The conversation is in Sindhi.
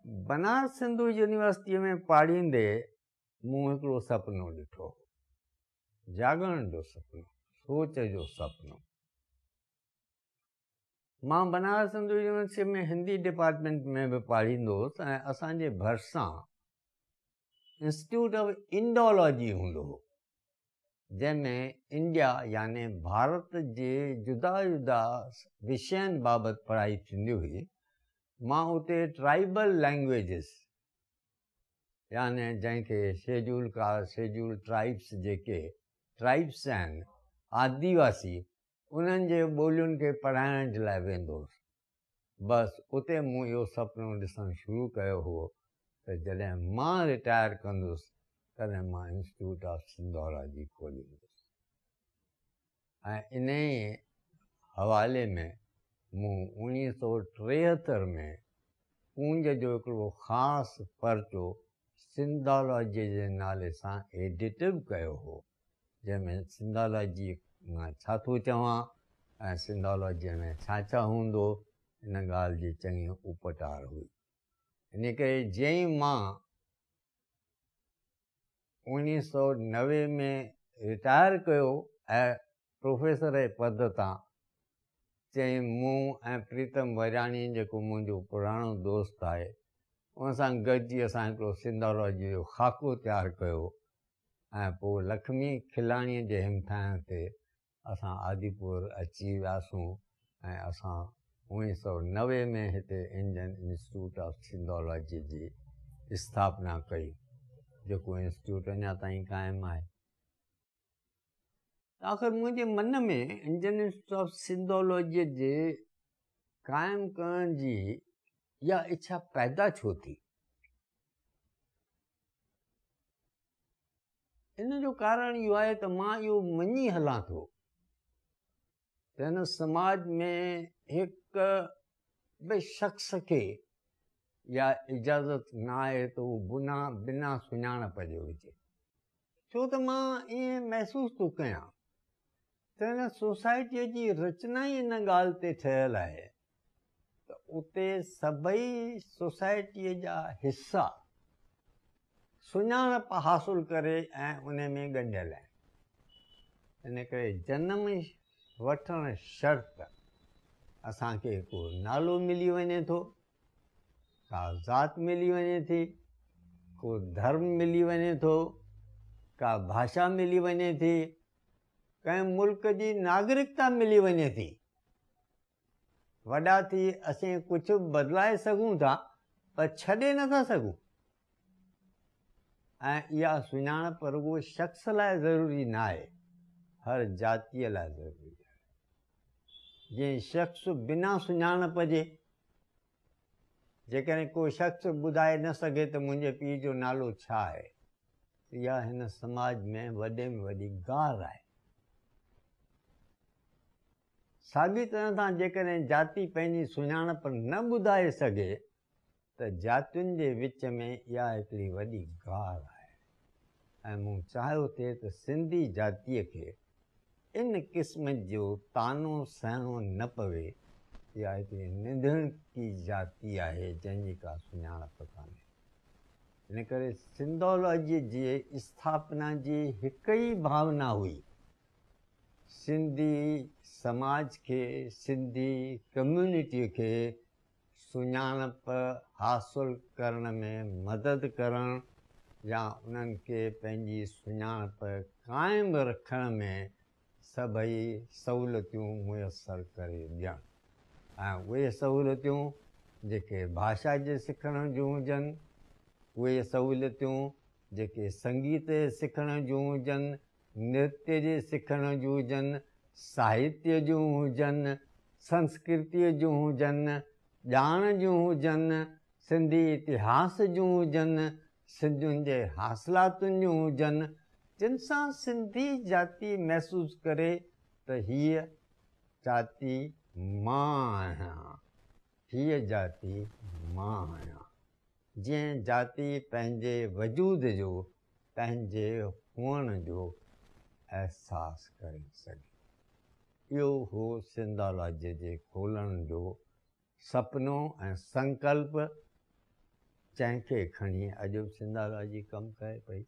بنارس سنڌو يونيورسٽيء ۾ پاڙهيندي مون هڪڙو سپنو ڏٺو هو. جاڳڻ جو سپنو، سوچ جو سپنو. مان بنارس هندو يونيورسٽيء ۾ هندي ڊپارٽمينٽ ۾ به پاڙهيندو هوس ۽ اسان جي ڀرسان انسٽيٽيوٽ آف انڊالاجي هوندو هو، جنهن ۾ انڊيا يعني ڀارت جي جدا جدا وشين بابت پڙهائي ٿيندي هئي. مان اتي ٽرائيبل لئنگويجز يعني جنهن کي شيڊيول ڪاسٽ، شيڊيول ٽرائيبس جيڪي ٽرائيبس آهن، آديواسي، انهن جي ٻولين کي پڙهائڻ جي لاء ويندو هوس. بس اتي مون اهو سپنو ڏسڻ شروع ڪيو هو ته جڏهن مان رٽائر ڪندس تڏهن مان انسٽيٽيوٽ آف سنڌالاجي کوليندس ۽ انهيء حوالي ۾ مون 1973 ۾ ڪونج جو هڪڙو خاص پرچو سنڌالاجيء جي نالي سان ايڊٽ به ڪيو هو. جنهن ۾ سنڌالاجي مان ڇا ٿو چوان ۽ سنڌالاجيء ۾ ڇا ڇا هوندو، ان ڳالهه جي چڱي اپٽار هئي. ان ڪري جئين ئي مان 1990 ۾ رٽائر ڪيو ۽ پروفيسر جي پد تان، چيائين مون ۽ پريتم ورياڻي جيڪو منهنجو پراڻو دوست آهي، ان سان گڏجي اسان هڪڙو سنڌالاجيء جو خاڪو تيار ڪيو ۽ پوء لکمي کلاڻيء جي همٿائڻ تي اسان آديپور اچي وياسون ۽ اسان 1990 ۾ هتي انڊين انسٽيٽيوٽ آف سنڌالاجي جي اسٿاپنا ڪئي، جيڪو انسٽيٽيوٽ اڃا تائين قائم آهي. آخر منهنجي من ۾ انڊين انسٽيٽيوٽ آف سنڌالاجيء جي قائم ڪرڻ جي اها اڇا پيدا ڇو ٿي؟ ان جو ڪارڻ اهو آهي ته مان اهو مڃي هلان ٿو ته هن سماج ۾ هڪ به شخص کي اها اجازت نه آهي ته هو بنا بنا سڃاڻپ جي هجي. ڇو ته مان ائين محسوس ٿو ڪيان ته هن سوسائٽيء جي رچنا ئي ان ڳالهه تي ٺهيل آهي ته اتي سڀئي سوسائٽيء جا حصا سڃاڻپ حاصل ڪري ۽ ان ۾ ڳنڍيل آهن. ان ڪري جنم وٺڻ شرط اسان کي ڪو نالو ملي وڃي ٿو، ڪا ذات ملي وڃي ٿي، ڪو ڌرم ملي وڃي ٿو، ڪا ڀاشا ملي وڃي ٿي، ڪنهن ملڪ جي ناگرڪتا ملي وڃي ٿي. وڏا ٿي اسين ڪجهه به بدلائي سگهون ٿا پر ڇڏي نٿا سگهون ۽ اها سڃاڻپ رڳو شخص لاء ضروري ناهي، هر جاتيء لاء ضروري آهي. جنهن شخص بنا سڃاڻپ جي جيڪڏهن ڪو شخص ٻڌائي نه سگهي ته منهنجي پيء جو نالو ڇا آهي ته اها هن سماج ۾ وڏي ۾ وڏي گار آهي. ساڳي طرح سان جيڪڏهن جاتي پنهنجي سڃاڻپ نه ٻڌائي سگهي ته جاتين جي وچ ۾ اها هڪڙي وڏي گار آهي ۽ مون چاهيو ٿي ته سنڌي جاتيء کي ان قسم جو طعنو سهڻو نه پوي. اها هڪڙي ننڌڻڪي جاتي آهي جنهن جي ڪا سڃاڻپ ڪانهي. ان ڪري سنڌالاجيء جي اسٿاپنا جي هڪ ئي ڀاونا هئي سنڌي سماج کي، سنڌي ڪميونٽيء کي سڃاڻپ حاصل ڪرڻ ۾ مدد ڪرڻ يا انهن کي پنهنجي سڃاڻپ قائم رکڻ ۾ سڀئي سهولتيون ميسر ڪري ڏيڻ ۽ اهي سهولتيون جيڪي ڀاشا جي سکڻ جون هجن، اهي سهولتيون جيڪي سنگيت جي سکڻ جون هجن، نرتيه جي سکڻ جون هجن، ساهتيه جون هجن، سنسڪرتيء جون هجن، ڄاڻ جون هجن، سنڌي اتهاس جون هجن، سنڌين جي حاصلاتن جون هجن، جن سان سنڌي جاتي محسوس ڪري ته هيء جاتي مان آهيان، هيء جاتي مان آهيان. جنهن جاتي پنهنجي وجود جو پنهنجي هئڻ جو احساس ڪري سگهي. اهو هو سنڌالاجيء جي کولڻ جو سپنو ۽ سنڪلپ. جنهن کي کڻي اڄ به سنڌالاجي ڪم ڪري پئي.